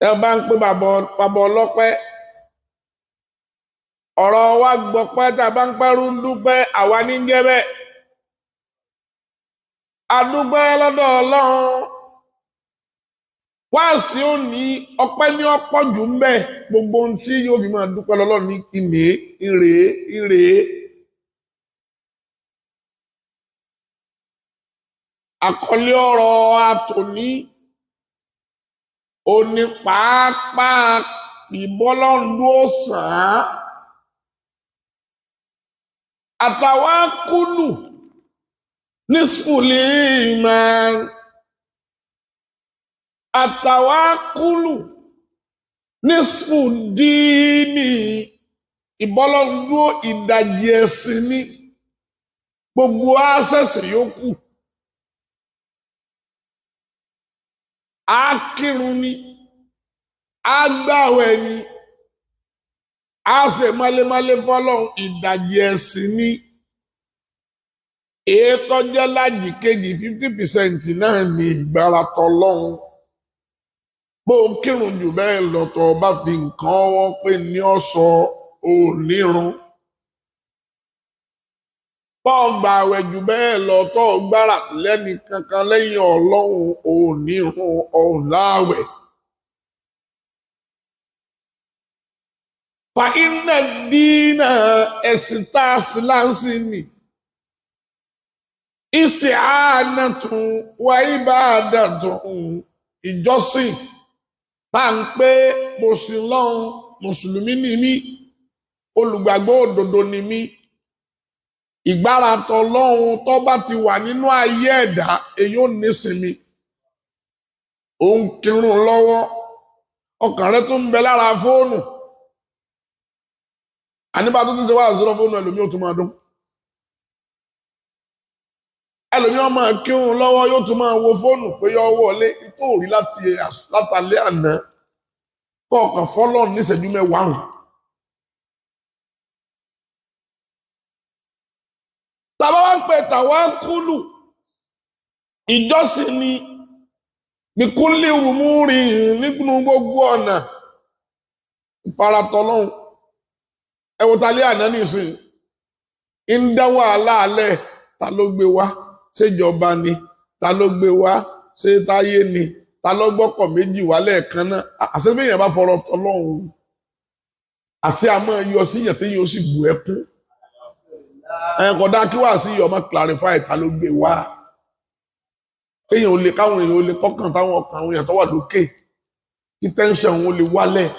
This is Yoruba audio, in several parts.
Ẹ bá ń pè bàbá ọlọ́pẹ́, ọ̀rọ̀ wa gbọ́pẹ́, tá a bá ń pẹ́rú ń dúpẹ́, àwa ní jẹ́ bẹ́ẹ̀. A dúpẹ́ lọ́dọ̀ Ọlọ́run. Wáàsí ò ní ọpẹ́ ní ọ̀pọ̀ jù ń bẹ, gbogbo ohun tí yóò fi máa dúpẹ́ lọ́lọ́run ní ìní ìrèé ìrèé. Àkọlé ọ̀rọ̀ àtòní òní pàápàá ìbọ́lọ́ndó sàn án. Àtàwákùlù ní sùlì ìmọ̀. Àtàwákùlù ní sùdíìnì, ìbọ́lọ́ndó ìdajì ẹ̀sìn ní gbogbo àṣẹ̀ṣẹ̀ yòókù. A kírun ni, a gbààwẹ̀ ni, a ṣe málémálé fọ́lọ́run, ìdajì ẹ̀sìn ni. Èyí tó jẹ́ lájì kejì 50% náà ni ìgbára tọlọ́run. Bó o kírun jù bẹ́ẹ̀ lọ, tó o bá fi nǹkan ọwọ́ pé ní ọ̀sọ̀ ò nírun. Bó o gbààwẹ̀ jù bẹ́ẹ̀ lọ, tó o gbára lẹ́ni kankan lẹ́yìn Ọlọ́run, ò nírun, ò láàwẹ̀. Fa iná dínà, ẹ̀sìn tá a sì láǹsì nì. Isti'anatun wa ibadatun, ìjọsìn tá à ń pé mo sin lọ́hun, mùsùlùmí ni mí, olùgbàgbọ́ òdodo ni mí. Ìgbáratọ̀ lọ́hun tó bá ti wà nínú ayé ẹ̀dá, èyí ò ní sinmi. Ó ń kírun lọ́wọ́, ọkàn rẹ tó ń bẹ lára fóònù. Àníbà tó ti ṣe wá àzọ́rọ̀ fóònù, ẹlòmí ò tún máa dún. Ẹlòmí ó máa kírun lọ́wọ́, yóò tún máa wo fóònù pé yọ wọlé tó rí láti látàlẹ́ àná, kọ̀ọ̀kan fọ́lọ́ níṣẹ́jú mẹ́wàá hàn. Tàbá wá ń pè tàwa kúlù, ìjọsìn ni bíkúlì wùmúrì nínú gbogbo ọ̀nà ìfaratọ́lọ́hún. Ẹ wo talẹ́ àná nìsín, ń dá wàhálà alẹ́, ta ló gbé wá? Ṣèjọba ni? Ta ló gbé wá? Ṣé táyé ni? Ta ló gbọ́kọ̀ méjì wá lẹ́ẹ̀kan náà? Àṣẹ bí èèyàn bá fọ̀rọ̀ tọ́lọ́hún, àṣẹ àmọ́ yọ sí yàn tí yóò sì bù ẹkún. Ẹ kò dáa kí wàá sí ọmọ clarify ta ló gbé wá. Kéèyàn ò lè, káwọn èèyàn ò lè kọ́kàn táwọn ọkàn àwọn èèyàn tó wà lókè, kí tẹ́ńṣọ̀n wọn lè wálẹ̀.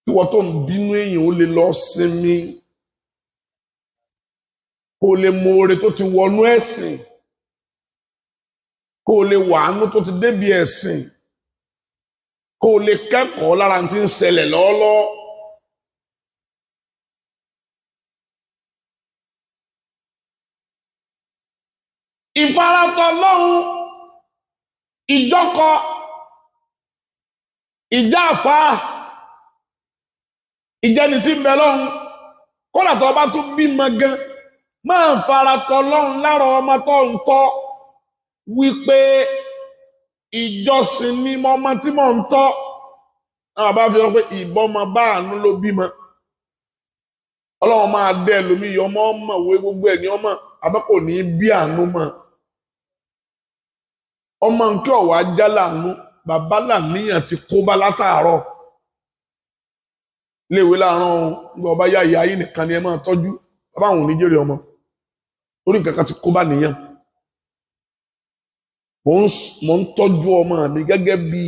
Kí wọ́n tó ń bínú èèyàn ó lè lọ sinmi, kó lè mọ oore tó ti wọnú ẹ̀sìn, kó lè wàánú tó ti débi ẹ̀sìn, kó lè kẹ́kọ̀ọ́ lára tí ń ṣẹlẹ̀ lọ́wọ́lọ́wọ́. Ìfaratọ̀ lọ́hùn, ìjọkọ, ìjáfà, ìjẹni tí ń bẹ lọ́hùn, kódà tó bá tún bímọ gan, máa faratọ̀ lọ́hùn lára ọmọ tó ń tọ́, wípé ìjọsìn ni ọmọ tí mò ń tọ́. Àwọn bàbá fi sọ pé ìbọmọ bá àánú ló bímọ. Ọlọ́run máa dẹ́ ẹlòmíì, ọmọ ọmọ òwe gbogbo ẹ̀ ní ọmọ, àmọ́ kò ní bí àánú mọ́. Ọmọ nǹkan ọ̀wá já láàánú, bàbá làníyàn ti kó bá látàárọ̀. Léèwé láàárọ̀ ohun, nígbà ọba yá ìyá yìí nìkan ni ẹ máa tọ́jú, bàbá àwọn oníjèrè ọmọ. Torí nǹkan kan ti kó bá nìyàn. Mò ń tọ́jú ọmọ mi gẹ́gẹ́ bí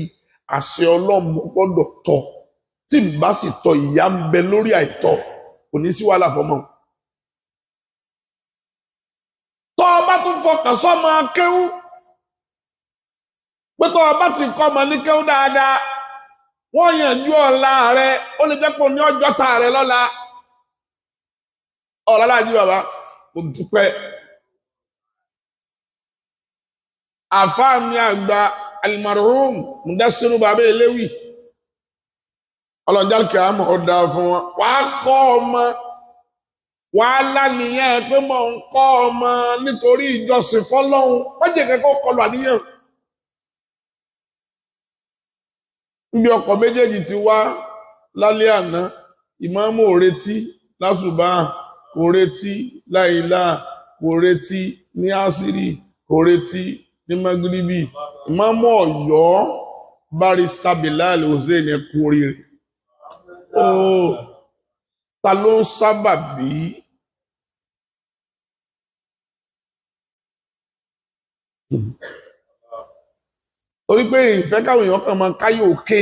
àṣẹ Ọlọ́run, mo gbọ́dọ̀ tọ́. Tí n bá sì tọ́, ìyá ń bẹ lórí àìtọ́, kò ní sí wàhálà fọmọ. Tọ́ ọ bá tún fọkàn sọ́mọ kéwú, pé tọ́ ọ bá ti kọ́ ọmọ ní kéwú dáadáa, wọ́n yànjú ọ̀la rẹ, ó lè jẹ́ pé ní ọjọ́ ta rẹ lọ́la. Ọ̀la láàjì bàbá, kò dúpẹ́. Àfáà mi àgbà alimarum Mudasiru bàbá eléwì, ọlọ́jà kìá mọ̀ ọ́ dáa fún wọn. Wàá kọ́ ọmọ, wàá lánìyàn pé mò ń kọ́ ọmọ nítorí ìjọsìn fọlọ́hún, wọ́n jẹ́ kẹ́kọ̀ọ́ kọlu àníyàn. Níbi ọkọ̀ méjèèjì ti wá lálẹ́ àná, ìmáàmù ò retí lásùbà, kò retí láìlá, kò retí ní àṣírí, kò retí ní magribi. Ìmáàmù Ọ̀yọ́, Barrister Bilal Hussein, ẹ kú oríire. Ó ta ló ń sábà bí? Torí pé ìfẹ́ káwọn èèyàn kan máa káyọ̀ òkè,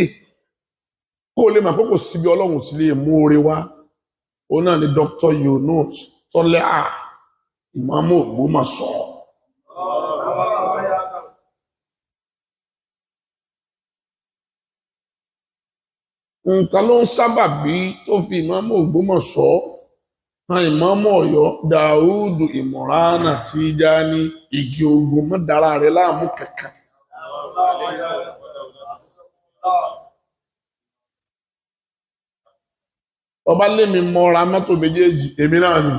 kó o lè mà pé kò síbi Ọlọ́run sì lè mú oore wá. Òun náà ni Dr. Yunus Tọ́lẹ́à, ìmáàmù Ògbómọ̀ṣọ́. Nǹkan ló ń sábà bí tó fi ìmáàmù Ògbómọ̀ṣọ́ han ìmáàmù Ọ̀yọ́ Dàúdù Ìmọ̀ránà Tìjání igi ogun mọ́ dára rẹ̀ láàmú kankan. Ọba lémi mọ́ra mọ́tò méjèèjì, èmi náà ni.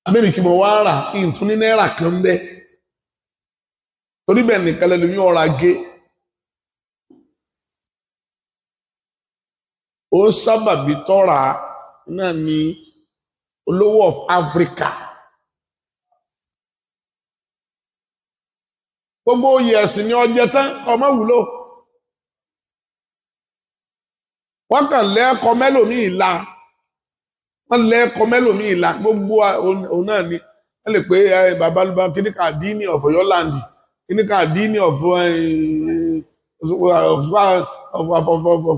Abẹ́mi kí mo wá rà ìtún ní náírà kan ń bẹ́. Torí bẹ́ẹ̀ nìkan lẹ́nu mi ọ̀rá gé. Ó ń sábàbí tọ́ra náà ni olówó of Africa. Gbogbo oyè ẹ̀sìn ni ọjẹ́ tán, ọmọ wúlò. Wọ́n kàn lẹ́ẹ̀kọ́ mẹ́lòmíì la. Wọ́n lẹ́ẹ̀kọ́ mẹ́lòmíì la. Gbogbo òun náà ni wọ́n lè pé bàbá ló bá kíníkà díìnì of Ọ̀yọ́ land, kíníkà díìnì of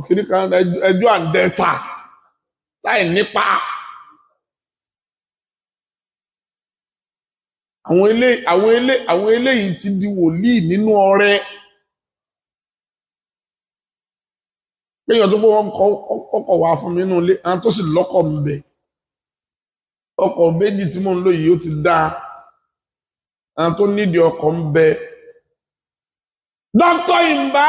kíníkà ẹjọ́ àǹdẹ́ta láì nípa. Àwọn eléyìí ti di wòlíì nínú ọrẹ. Kéèyàn tó pé wọ́n kọ́kọ́ wá fún mi nínú ilé, àwọn tó sì lọ́kọ̀ ń bẹ. Ọkọ̀ méjì tí mò ń lò yìí ó ti dáa. Àwọn tó nídìí ọkọ̀ ń bẹ. Dr. Imba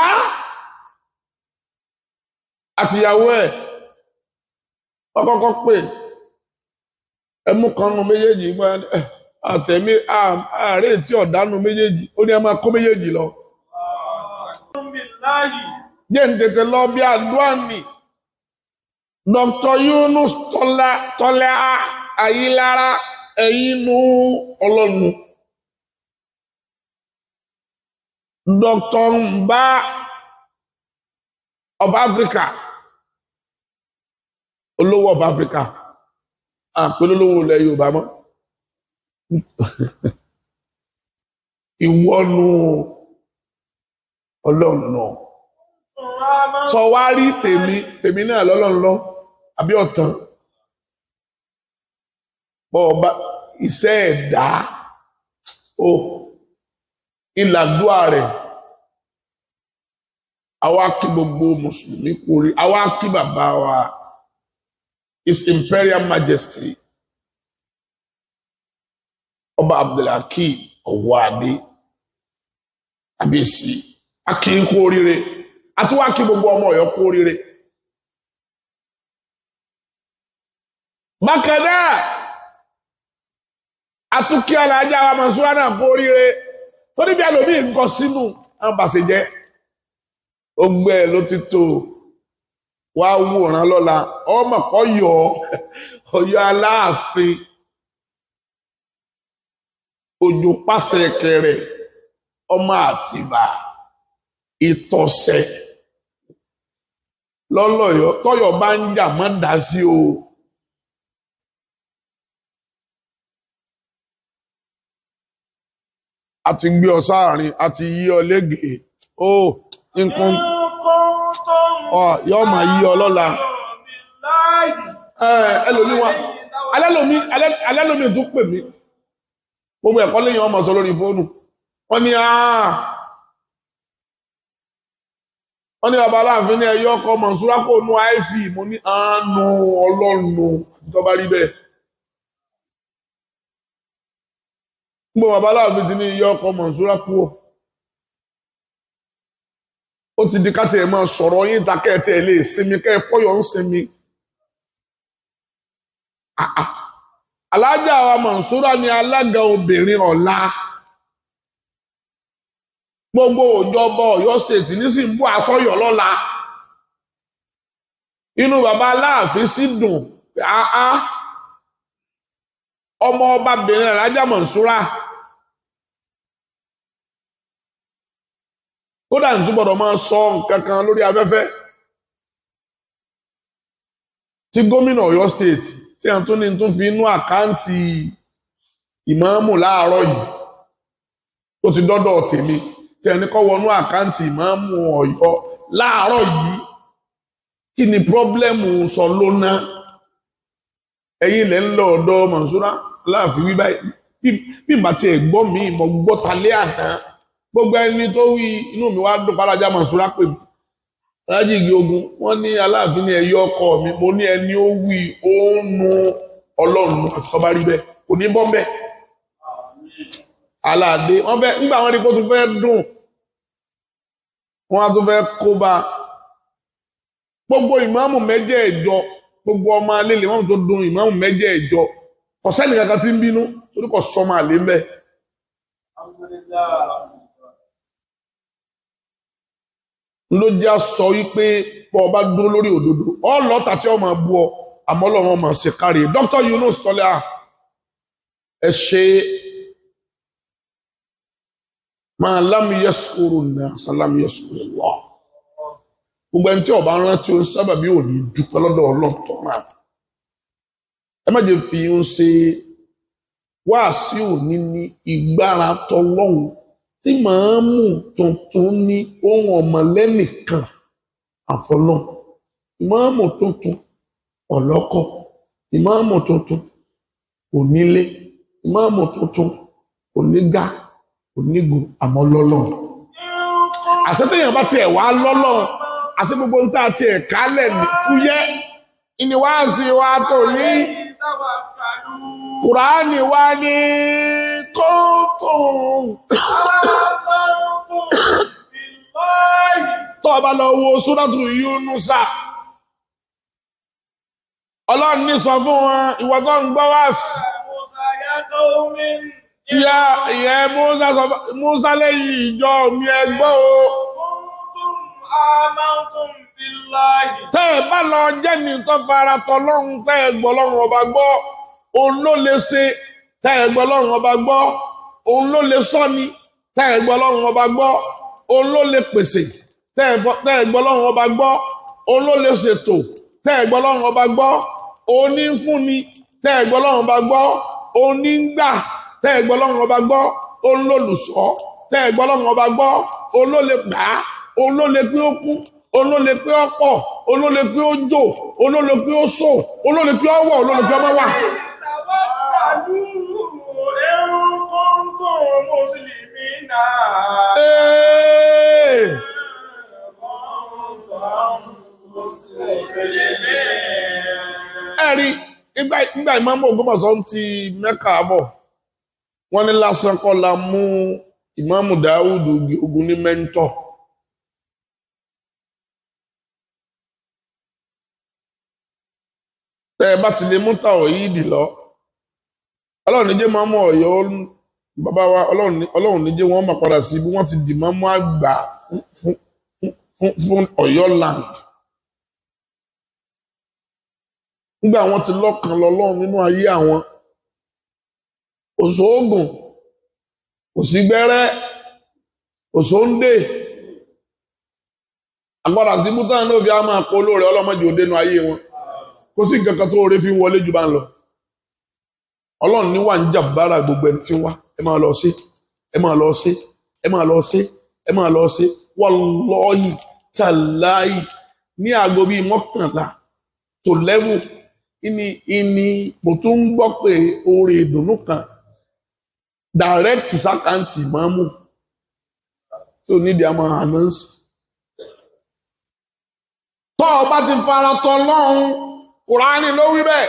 àtìyàwó ẹ̀ wọ́n kọ́kọ́ pè ẹmú kan nu méjèèjì gbọ́ ẹ àtẹ̀mí ààrẹ tí ọ̀dánù méjèèjì ó ní ẹ máa kó méjèèjì lọ. Jẹ́ ń tètè lọ bí àdúrà nì. Dr. Yunus Tọ́lá Tọ́lá Ayílára, ẹ̀yin nu ọlọ́nu. Dr. Mba of Africa, olówó of Africa, àpèlú olówó ilẹ̀ Yorùbá mọ́. Ìwọ́nu ọlọ́run náà. Sọ wá rí tèmi, tèmi náà lọ́lọ́run lọ, àbí ọ̀tàn. Bọ́ ọba iṣẹ́ ẹ̀dá ó ìlàdúà rẹ̀. Àwa kí gbogbo Mùsùlùmí kú orí, àwa kí bàbá wa, His Imperial Majesty, Ọba Abdulhakeem Ọwọ́adé Abíyèsí, a kí n kú oríire, a tún wá kí gbogbo ọmọ Ọ̀yọ́ kú oríire. Bákan náà, a tún kí Alájà wa Mansura náà kú oríire, torí bí ẹlòmíì ń kọ sínú àwọn bàṣẹ jẹ, ó gbẹ ló ti tó wá wòran lọ́la, ọmọ kọ́ yọ Ọ̀yọ́ Aláàfin òjò pàṣẹ kẹrẹ ọmọ Àtìbà ìtọ̀sẹ̀ lọ́lọ́yọ̀ tọ́yọ̀ bá ń jà mọ́ dá sí o. A ti gbé ọ sáàrin, a ti yí ọ légèé ó nǹkan ọ yóò máa yí ọ lọ́la. Ẹlòmíì wa alẹ́lòmíì alẹ́lòmíì tún pè mí, gbogbo ẹ̀kọ́ lẹ́yìn ọmọ sọ lórí fóònù. Wọ́n ní wọ́n ní bàbá Aláàfin ní ẹyọ ọkọ Mọ̀nsúrà kò nu àìfì. Mo ní àánú Ọlọ́run tó bá rí bẹ́ẹ̀. Gbogbo bàbá Aláàfin ti ní iye ọkọ Mọ̀nsúrà kú o. Ó ti di káti ẹ̀ máa sọ̀rọ̀ yín ta kẹ́ ẹ̀ tí ẹ̀ lè sinmi kẹ́ ẹ fọ́yọ̀ ń sinmi. Alájà wa Mọ̀nsúrà ni alága obìnrin ọ̀la. Gbogbo òjọba Ọ̀yọ́ State nísìnyí bú asọyọ lọ́la. Inú bàbá Aláàfin sì dùn áá. Ọmọ ọbabìnrin Alhaja Mọ̀nsúrà kódà ní túbọ̀dọ̀ máa sọ nǹkan kan lórí afẹ́fẹ́ tí gómìnà Ọ̀yọ́ State tí a tún ní tún fi inú àkáǹtì ìmáàmù láàárọ̀ yìí tó ti dọ́dọ̀ tèmi tí ẹni kọ́ wọnú àkáǹtì ìmáàmù Ọ̀yọ́ láàárọ̀ yìí. Kí ni problem sọ lóná? Ẹ̀yin ilẹ̀ ń lọ ọ̀dọ̀ Mọ̀nsúrà Aláàfin wí báyìí. Bí n bá tiẹ̀ gbọ́ mi mo gbọ́ talẹ́ àná. Gbogbo ẹni tó wí, inú mi wá dùn. Pàlájà Mọ̀nsúrà pè mí, Aláàjì Igi Ogun, wọ́n ní Aláàfin ní ẹ̀yọ́ ọkọ mi. Mo ní ẹni ó wí ó ń nu Ọlọ́run àti tọ́ba rí bẹ́ẹ̀ kò ní bọ́ bẹ́ẹ̀. Aláàdé wọ́n fẹ́ nígbà wọn rí kó tún fẹ́ dùn, wọ́n á tún fẹ́ kó bá gbogbo ìmáàmù mẹ́jẹ̀ẹ̀jọ, gbogbo ọmọ alẹ́ lè wọ́n tó dùn ìmáàmù mẹ́jẹ̀ẹ̀jọ. Kò sẹ́ni kankan tí ń bínú torí kò sọmọ àlè ń bẹ. Ló jẹ́ sọ wípé bọ́ ọba dúró lórí òdodo ọlọ́ta tí wọ́n máa bú ọ, àmọ́ Ọlọ́run máa ṣe kárí. Dr. Yunus Tọ́lá, ẹ ṣe máa lam yaskuru nas lam yaskuru Allah. Gbogbo ẹni tí ọba rántí ó ń sábà bí òní dúpẹ́ lọ́dọ̀ Ọlọ́run tọ́ra. Ẹ má jẹ́ fi ń ṣe wáàsí òní ní ìgbára tọlọ́hun tí màámù tuntun ní ohun ọmọlẹ́nìkan àfọlọ́n. Ìmáàmù tuntun ọlọ́kọ̀, ìmáàmù tuntun onílé, ìmáàmù tuntun onígá, onígun, àmọ́ lọ́lọ́run. Àṣetẹ̀yìn bá tiẹ̀ wá lọ́lọ́run, àṣẹ gbogbo ń tà tiẹ̀ kálẹ̀ ní fúyẹ́ ìníwáàsí wa tó ní Kùránì wá ní kóńtùn. Tó o bá lọ wo Súrátù Yúnúsà, Ọlọ́run ní sọ fún wọn, ìwọ tó ń gbọ́ wá sí. Ìyá ìyẹn Musa sọ Musa lẹ́yìn ìjọ mi, ẹ gbọ́ o. Tẹ́ ẹ bá lọ jẹ́ni tó fara tọlọ́run, tẹ́ ẹ gbọ́ Ọlọ́run ọba gbọ́, òun ló lè ṣe. Tẹ́ ẹ gbọ́ Ọlọ́run ọba gbọ́, òun ló lè sọ́ni. Tẹ́ ẹ gbọ́ Ọlọ́run ọba gbọ́, òun ló lè pèsè. Tẹ́ ẹ gbọ́ Ọlọ́run ọba gbọ́, òun ló lè ṣètò. Tẹ́ ẹ gbọ́ Ọlọ́run ọba gbọ́, òun ní ń fúnni. Tẹ́ ẹ gbọ́ Ọlọ́run ọba gbọ́, òun ní ń gbà. Tẹ́ ẹ gbọ́ Ọlọ́run ọba gbọ́, òun lólùṣọ́. Tẹ́ ẹ gbọ́ Ọlọ́run ọba gbọ́, òun ló lè gbà á, òun ló lè pé ó kú, òun ló lè pé ó pọ̀, òun ló lè pé ó jò, òun ló lè pé ó sò, òun ló lè pé ó wọ̀, òun ló lè pé ó má wà. Ee! Ẹ̀rí nígbà ìmáàmù Ògbómọ̀ṣọ́ ń ti Mẹ́kà bọ̀, wọ́n ní lásán kọ́ la mú ìmáàmù Dáúdù Ogun ní mẹ́ńtọ̀. Tẹ́ ẹ bá ti lè mú tàwhídì lọ, Ọlọ́run ní jẹ́ máàmù Ọ̀yọ́ bàbá wa, Ọlọ́run ní jẹ́ wọ́n máa padà sí bí wọ́n ti dì máàmù àgbà fún Ọ̀yọ́ land. Nígbà wọ́n ti lọ́kàn lọ́lọ́run nínú ayé àwọn, kò sóògùn, kò sí gbẹ́rẹ́, kò sóńdè. Àgbàdà sí bútán náà fi á máa kó olóore ọlọ́mọdé òdenu ayé wọn. Kò sí nǹkan kan tó oore fi ń wọlé ju bá ń lọ. Ọlọ́run ní wà ń jàbára gbogbo ẹni tí ń wá. Ẹ máa lọ sí, ẹ máa lọ sí, ẹ máa lọ sí, ẹ máa lọ sí. Wallahi tàláì ní aago bíi 11 tó lẹ́wù ìní mo tún ń gbọ́ pé oore ìdùnnú kan direct sákàǹtì ìmáàmù tí ò nídìí a máa announce. Tọ́ ọ bá ti fara tọ Ọlọ́run, Kùránì ló wí bẹ́ẹ̀.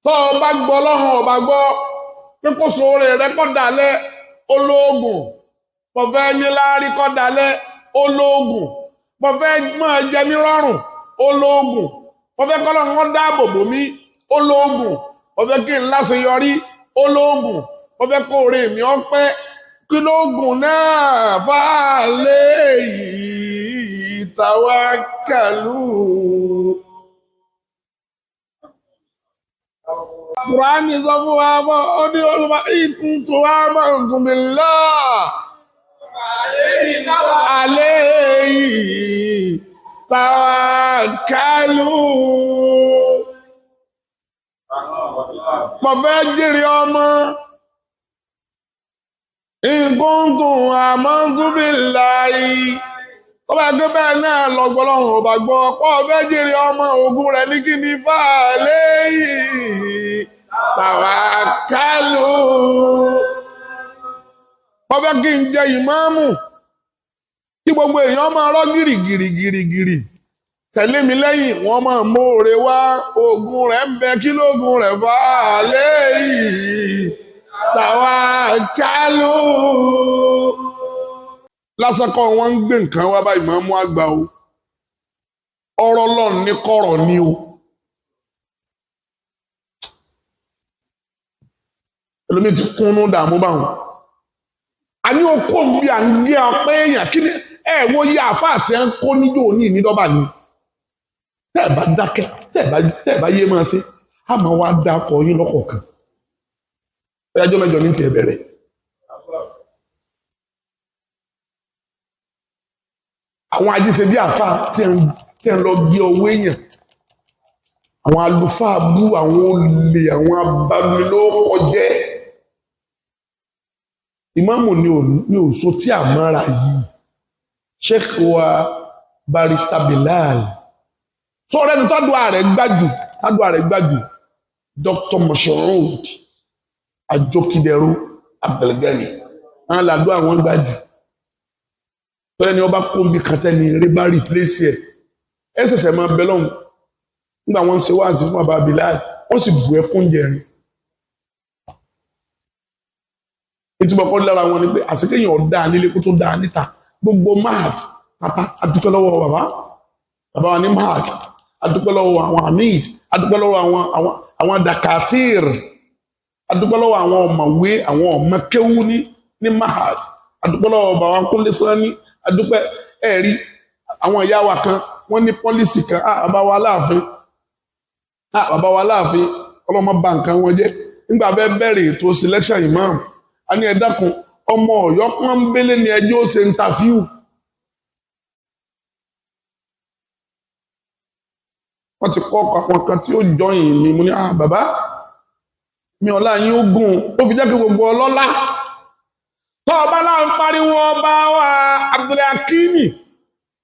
Tọ́ ọ bá gbọ́ Ọlọ́run ọba gbọ́ pé kó sóore rẹ kọ́ dalẹ̀ olóògùn, mo fẹ́ níláárí kọ́ dalẹ̀ olóògùn, mo fẹ́ máa jẹ ní rọrùn olóògùn, mo fẹ́ kọ́ lọ́run wọn dáàbò bò mí olóògùn, mo fẹ́ kí n láṣeyọrí olóògùn, mo fẹ́ kó oore mi ọpẹ́ Kí ló gùn náà fáálé yìí tawakkalu. Kùránì sọ fún wa mọ́, ó ní olùmọ̀ ìkùntù wa máa ń tún billah. Alayhi tawakkalu. Mo fẹ́ jèrè ọmọ. Ìkúntùn amantu billahi. Tó bá gbé bẹ́ẹ̀ náà lọ́gbọ́lọ́hùn ò bá gbọ́. Pọ̀ fẹ́ jèrè ọmọ ogun rẹ̀ ní kí ni fáálé yìí tawakkalu. Mo fẹ́ kí n jẹ ìmáàmù. Kí gbogbo èèyàn máa rọ́ gìrìgìrìgìrì. Tẹ̀lé mi lẹ́yìn, wọ́n máa mórè wá. Ogun rẹ̀ ń bẹ, kí lóògùn rẹ̀ fáálé yìí tawakkalu. Lásìkò wọn ń gbé nǹkan wá báyìí, máa mú àgbà o. Ọ̀rọ̀ lọ́n ní kọ̀rọ̀ ni o. Ẹlòmíì ti kúnnú dààmú báwọn. A ní okó bí à ń gbé ọpẹ́ èèyàn kí ni ẹ wo yí àáfàá tí ẹ ń kó níjó ní ìnídọ́bà ni. Tẹ́ ẹ bá dákẹ́, tẹ́ ẹ bá yé máa ṣe, á máa wá dákọ̀ yín lọ́kọ̀ọ̀kan. Ẹjọ́ mẹ́jọ ní tiẹ̀ bẹ̀rẹ̀. Àwọn ajíṣe bí àáfàá tí ẹ ń lọ gbé ọwọ́ èèyàn. Àwọn àlùfáà bú, àwọn olè, àwọn abanilókọjẹ́. Ìmáàmù ni ò so tí a mọ́ra yìí. Sheikh wa Barrister Bilal. Sọ̀rọ̀ ẹni tádùá rẹ̀ gbájú, tádùá rẹ̀ gbájú. Dr. Mashood Ajokideru Abdulgani. Àwọn làdúrà wọn gbájú. Tọ́lẹ̀ ni ọba kó bí kàtẹ́ ni eré bá replace ẹ̀. Ẹ ṣẹ̀ṣẹ̀ máa bẹ lọ́hùn. Nígbà wọn ń ṣe wáàsí fún bàbá Bilal, wọ́n sì bu ẹkún jẹrin. Ìtumọ̀ kọ́ lára wọn ni pé àṣekéyàn ọ̀dà nílé kó tó dáa níta. Gbogbo mahad pátá adúpẹ́ lọ́wọ́ bàbá. Bàbá wa ní mahad. Adúpẹ́ lọ́wọ́ àwọn hamid. Adúpẹ́ lọ́wọ́ àwọn dakatir. Adúpẹ́ lọ́wọ́ àwọn ọ̀mọ̀wé, àwọn ọ̀mọ̀kéwú ní mahad. Adúpẹ́ lọ́wọ́ bàbá Kúnlé Sanni. Adúpẹ́ ẹ̀rí àwọn ìyá wa kan, wọ́n ní pọ́lísì kan. Bàbá wa láàfin. Bàbá wa láàfin. Ọlọ́mọ bà nǹkan wọn jẹ́. Nígbà bẹ́ẹ̀ bẹ̀rẹ̀ ètò selection imam, a ní ẹ dákun, ọmọ Ọ̀yọ́ pọ́nbélé ni ẹjọ́ ó ṣe interview. Wọ́n ti kọ́ àwọn kan tí ó jọyìn mi, mo ní bàbá mi ọ̀la yín ó gùn, ó fi jẹ́ kí gbogbo ọlọ́lá. Tọ́ ọba náà ń pariwo ọba wa Abdulhakimi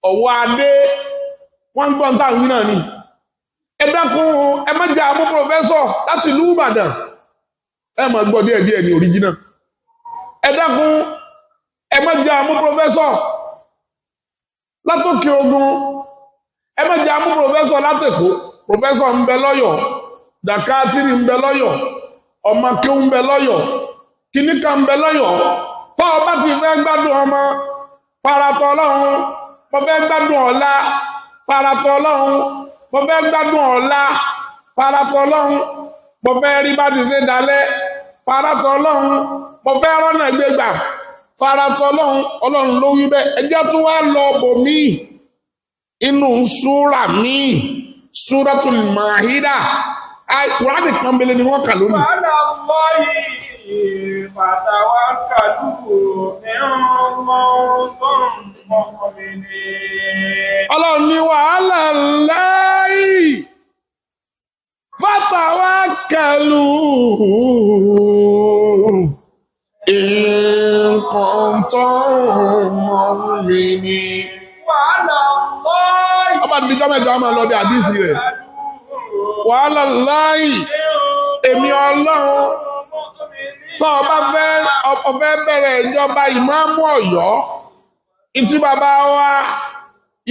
ọ̀wọ́ adé, wọ́n ń gbọ́n táwọn wí náà ni. Ẹ dákun, ẹ má jẹ́ àmú pòfẹ́sọ̀ láti ìlú Ìbàdàn. Ẹ máa gbọ́ díẹ̀ díẹ̀ ní òríjínà. Ẹ dákun, ẹ má jẹ́ àmú pòfẹ́sọ̀ látòkè ogun. Ẹ má jẹ́ àmú pòfẹ́sọ̀ látẹ̀kọ́. Pòfẹ́sọ̀ ń bẹ lọ́yọ̀, dàkátìrì ń bẹ lọ́yọ̀, ọmọ kéwú ń bẹ lọ́yọ̀, kìnnìkan ń bẹ lọ́yọ̀. Tọ́ ọba ti fẹ́ gbádùn ọmọ, faratọ̀ Ọlọ́run. Mo fẹ́ gbádùn ọ̀la, faratọ̀ Ọlọ́run. Mo fẹ́ gbádùn ọ̀la, faratọ̀ Ọlọ́run. Mo fẹ́ rí bá ti ṣe dalẹ̀, faratọ̀ Ọlọ́run. Mo fẹ́ rọ́nà gbégbà, faratọ̀ Ọlọ́run. Ọlọ́run ló wí bẹ́ẹ̀. Ẹjẹ́ tún wá lọ bò míì inú súrà míì, Súratul Maida. Kùránì pọ́nbélé ni wọ́n kà lónìí. Wàhálà Allahi fatawakkalu in kuntum mu'minin. Ọlọ́run ní wàhálà láì fatawakkalu in kuntum mu'minin. Wàhálà Allahi Ọba àdìjọ́ mẹ́jọ a máa lọ bí àdìsí rẹ̀. Wàhálà láì èmi Ọlọ́run tó o bá fẹ́ bẹ̀rẹ̀ ìjọba ìmáàmù Ọ̀yọ́, ìtú bàbá wa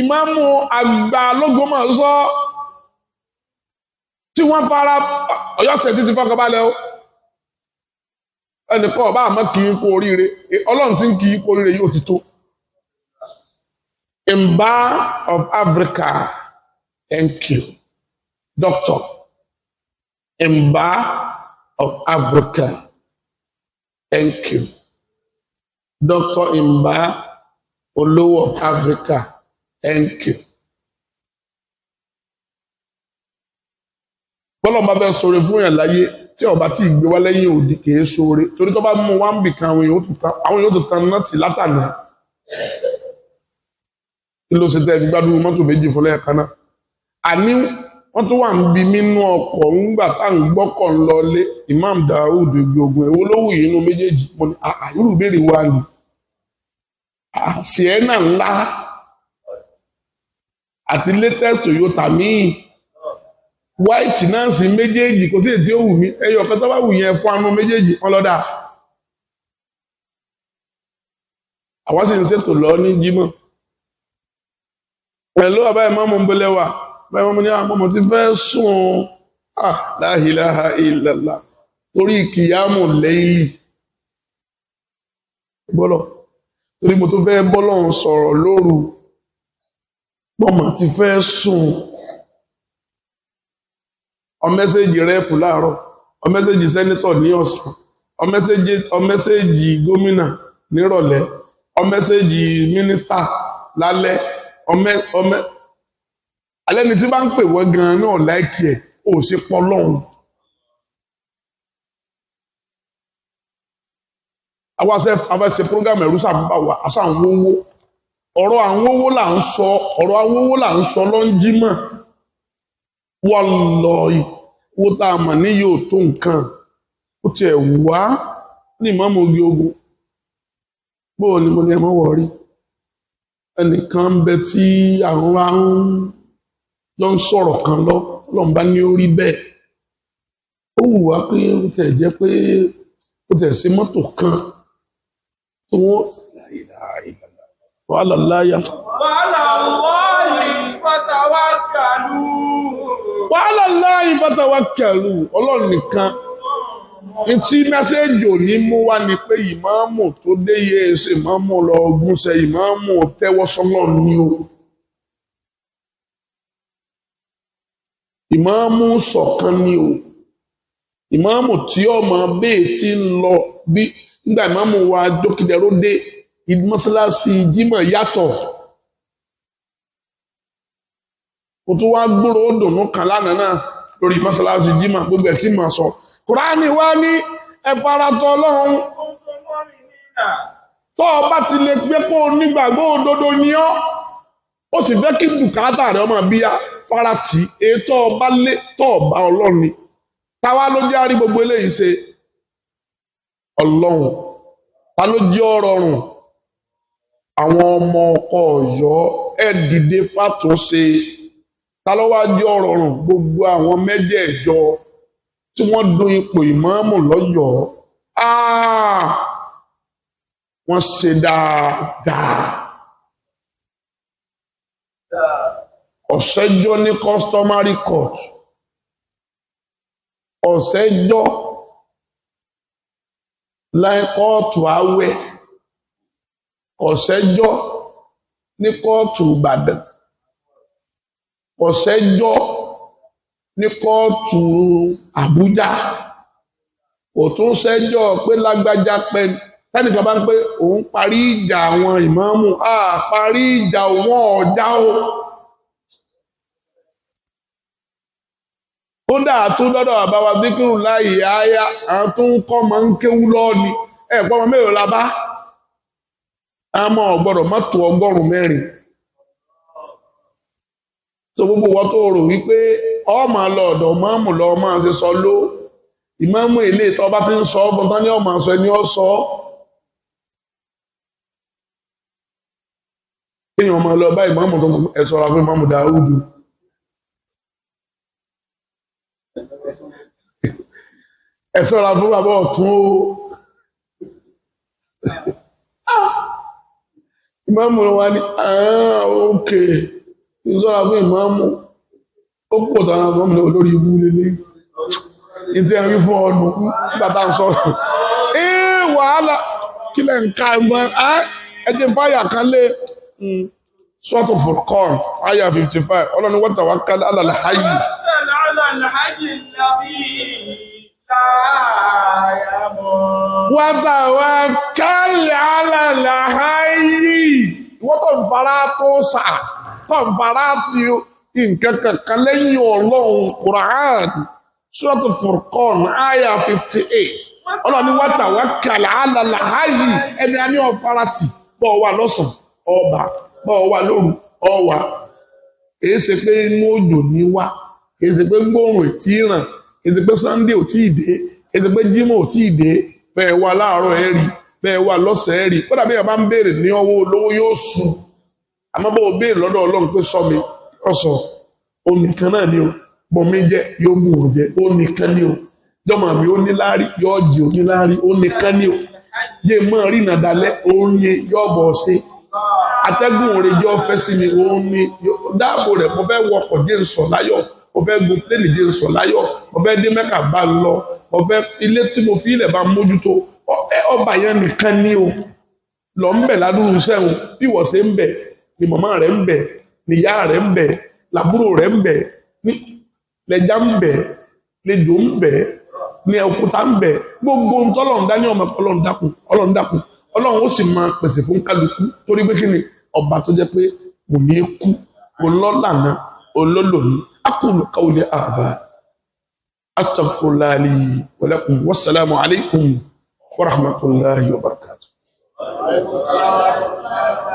ìmáàmù àgbà l'Ógbómọ̀ṣọ́ tí wọ́n fara Ọ̀yọ́ ṣe títí fọkànbalẹ̀ o. Ẹnìkan ọba àmọ́ kì í kú oríire, Ọlọ́run tí ń kì í kú oríire yóò ti tó. Mba of Africa, thank you, Doctor. Mba of Africa, thank you. Dr. Imba Olówó of Africa, thank you. Bọ́lá bá fẹ́ sọ̀rọ̀ fún yàn láyé tí ọba tí ìgbé wá lẹ́yìn òdì kìí sóore, torí tó bá mú wá ń bì kan, àwọn èèyàn ó tún tan náà tì látànà. Kí ló ṣe tẹ́ fi gbádùn mọ́tò méjì fún lẹ́ẹ̀kan náà? Àní wọ́n tún wà ń bi mínú ọkọ̀ ńgbà tá à ń gbọ́kọ̀ ń lọlé. Imam Daoud Gbogbo, èwo ló wù yín inú méjèèjì? Mo ní àà, irú ìbéèrè wa ni? Sienna ńlá àti latest Toyota míì white náà sí méjèèjì, kò sí èyí tí ó wù mí. Ẹyọ kan tó bá wù yẹn fún anú méjèèjì wọn lọ́dà. Àwọn sì ń ṣètò lọ ní Jímọ̀ pẹ̀lú ọba ìmọ̀mù ń bẹ̀lẹ̀ wà. Bàbá ìmọ̀mù ní àwọn ọmọ tí fẹ́ sùn. Ah, la ilaha illallah, torí kìyàmù lẹ́yìn bọ́lọ̀, torí mo tó fẹ́ bọ́lọ̀ ń sọ̀rọ̀ lóru, mọ̀mọ̀ ti fẹ́ sùn. Ọ message rep láàárọ̀, ọ message senator ní ọ̀sán, ọ message gómìnà nírọ̀lẹ́, ọ message mínísítà lálẹ́, ọmẹ ọmẹ alẹ́ ni tí bá ń pè wọ́n gan-an náà láìkí ẹ̀ ó ṣe pọ́ lọ́hùn. Àwọn afẹ́sẹ̀ program ẹ̀rú sàbá wà àṣà àwọn owó, ọ̀rọ̀ àwọn owó là ń sọ, ọ̀rọ̀ àwọn owó là ń sọ lọ́njímọ̀. Wallahi, owó tá a mọ̀ ní yóò tó nǹkan, ó tiẹ̀ wá ní ìmọ̀ọ́mọ̀ ogi ogun. Bóò ni mo ní ẹmọ́ wọ̀ rí ẹnìkan ń bẹ tí àwọn wa ń jọ ń sọ̀rọ̀ kan lọ, Ọlọ́run bá ní ó rí bẹ́ẹ̀. Ó wù wá pé ó tiẹ̀ jẹ́ pé ó tiẹ̀ ṣe mọ́tò kan tí wọ́n wàhálà láyà. وعلى الله فتوكلوا. Wàhálà láyà fatawakkalu, Ọlọ́run nìkan. Ntí message òní mú wá ni pé ìmáàmù tó dé yé ṣe ìmáàmù lọ gúnṣẹ́, ìmáàmù tẹ́wọ́ sọ́lọ́ ni o. Ìmáàmù ṣọ̀kan ni o. Ìmáàmù tí ọmọ bẹ́ẹ̀ ti ń lọ bí nígbà ìmáàmù wa Jókìdẹ̀ró dé mọ́sálásí Jímọ̀ yàtọ̀. Mo tún wá gbúròó dùnú kan lánàá náà lórí mọ́sálásí Jímọ̀, gbogbo ẹ̀ kí n máa sọ. Kùránì wá ní ẹ faratọ Ọlọ́run. كنتم مؤمنين. Tó o bá ti lè gbé kó o nígbàgbọ́ òdodo ni ọ́, ó sì fẹ́ kí bùkátà rẹ̀ ọmọ bíyá farati ètò ọba lé tó ọba Ọlọ́run ni. Táwa ló jẹ́ àrí gbogbo eléyìí ṣe? Ọlọ́run. Ta ló jẹ́ ọ̀rọ̀ rùn? Àwọn ọmọ ọkọ Ọ̀yọ́ ẹ̀ dìde fàtúnṣe. Ta ló wá jẹ́ ọ̀rọ̀ rùn? Gbogbo àwọn mẹ́jẹ̀ẹ̀jọ tí wọ́n dun ipò ìmáàmù lọ́yọ̀ọ́, wọ́n ṣe dáadáa. Ọ̀sẹ́jọ́ ní customary court, ọ̀sẹ́jọ́ láì kóòtù awẹ́, ọ̀sẹ́jọ́ ní kóòtù Ìbàdàn, ọ̀sẹ́jọ́ ní kóòtù Àbújá, kò tún sẹ́jọ́ pé lágbájá pẹ́ tẹ́nìkan bá ń pé òun parí ìjà àwọn ìmáàmù, á parí ìjà wọn ọ̀já o. Kódà tó dọ́dọ̀ bàbá wa Díkìrù láì áyá, àwọn tó ń kọ́ máa ń kéwú lọ́ọ̀ni ẹ̀pọ̀ ọmọ mélòó la bá àmọ́ ọ̀gbọ́dọ̀ mọ́tò 104. Tó gbogbo wọn tó rò wípé ọmọ lọ ọ̀dọ̀ máàmù lọ máa ṣe sọ ló ìmáàmù ilé tó bá ti ń sọ ọgbọ̀n tán ní ọmọ sọ ẹni ọ sọ kéèyàn máa lọ bá ìmáàmù tó ẹ sọra fún ìmáàmù Dáúdù. Ẹ sọra fún bàbá ọ̀tún o. Ìmáàmù wa ní òkè ìsọ́ra fún ìmáàmù ó pọ̀ tán àwọn ọmọ olórí ibú lélẹ́ ìtí ẹ̀rí fún ọnù nígbà tá à ń sọ̀rọ̀ ee wàhálà kí lẹ̀ ń ka ẹ̀mọ́ ẹ ti fáyà kan lé Suratul Furqan àyà 55, ọlọ́ni wa tawakkal ala al-hayy. توكل على الحي الذي لا يموت. Watawakkal ala al-hayy. Wọ́n tó ń fara tó sà, tó ń fara tí nǹkan kankan lẹ́yìn Ọlọ́run. Quran, Suratul Furqan, aya 58. Ọlọ́run ní watawakkal ala al-hayy. Ẹni a ní ọ̀farati, bọ́ wà lọ́sàn, ọba, bọ́ wà lóru, ọwà. Kìí ṣe pé inú òjò ní wá, kìí ṣe pé gbóòrùn ètí ràn, kìí ṣe pé Sunday ò tí ì dé, kìí ṣe pé Jímọ̀ ò tí ì dé. Bẹ́ẹ̀ wà láàárọ̀ ẹ̀ rí, bẹ́ẹ̀ wà lọ́sàn-án ẹ̀ rí. Kódà bí ẹ bá ń béèrè ní ọwọ́ olówó, yóò sùn. Àmọ́ bó o béèrè lọ́dọ̀ Ọlọ́run pé sọ mi ọ̀sọ̀, òun nìkan náà ni o. Bọ̀ mi jẹ́, yóò mú ọ jẹ. Òun nìkan ni o. Jọmọ mi ó níláárí, yóò jẹ oníláárí. Òun nìkan ni o. Yé mọ́ rí nàdálẹ́, òun ni yóò bọ̀ ṣe. Atẹ́gùn òre jọ fẹ́ sí mi, òun ni dáàbò rẹ̀. Mo fẹ́ wọkọ̀, jẹ́ ń sọ̀ láyọ̀. Mo fẹ́ gun pléènì, jẹ́ ń sọ̀ láyọ̀. Mo fẹ́ dé Mẹ́kà, bá ń lọ. Mo fẹ́ ilé tí mo fi ilẹ̀ bá ń mójútó. Ọba yẹn nìkan ni o lọ ń bẹ̀ ládùúgbò sẹ́wọ̀n. Bí wọ́n ṣe ń bẹ̀ ni màmá rẹ̀ ń bẹ̀, ni ìyá rẹ̀ ń bẹ̀, làbúrò rẹ̀ ń bẹ̀, ní lẹ́jà ń bẹ̀, lẹ́jọ́ ń bẹ̀, ní òkúta ń bẹ̀. Gbogbo ohun tọ́lọ́run dá ní ọmọ. Ọlọ́run dákun, Ọlọ́run dákun. Ọlọ́run ó sì máa pèsè fún kálukú, torí pé kí ni? Ọba tó jẹ́ pé kò ní kú, kò lọ́lànà olólòní. Aqulu qawli hadha, astaghfirullah li wa lakum, wassalamu alaykum wa rahmatullahi wa barakatuh. Alaikum salaam wa rahmatullahi.